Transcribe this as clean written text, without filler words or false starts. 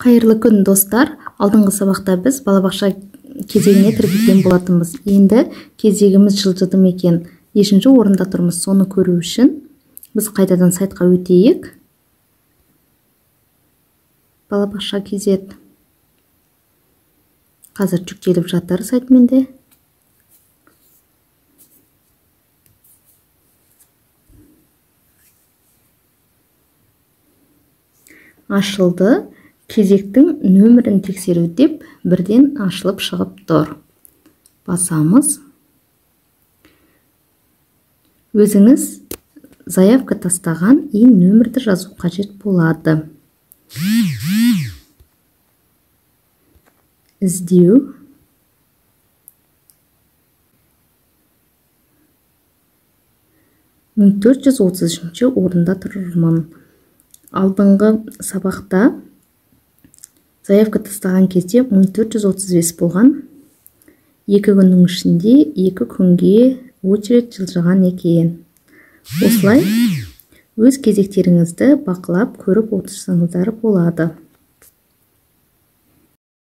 Қайырлы күн, достар. Алдыңғы сабақта біз балабақша кезегіне тіркелген болатынбыз. Енді кезегіміз жылжыды ма екен, нешінші орында тұрмыз, соны көру үшін біз қайтадан сайтқа өтейік. Балабақша kz. Қазір жүктеліп жатыр сайт менде. Ашылды. Кезектің нөмірін тексеру деп бірден ашылып шығып тұр. Басамыз. Өзіңіз заявка тастаған и нөмірді жазу қажет болады. Іздеу. 1433 орында тұрмын. Алдыңғы сабақта заявка тастаған кезде 1435 болған. 2 күннің ішінде 2 күнге очередь жылжыған екен. Осылай өз кезектеріңізді бақылап көріп отырсаңыздар болады.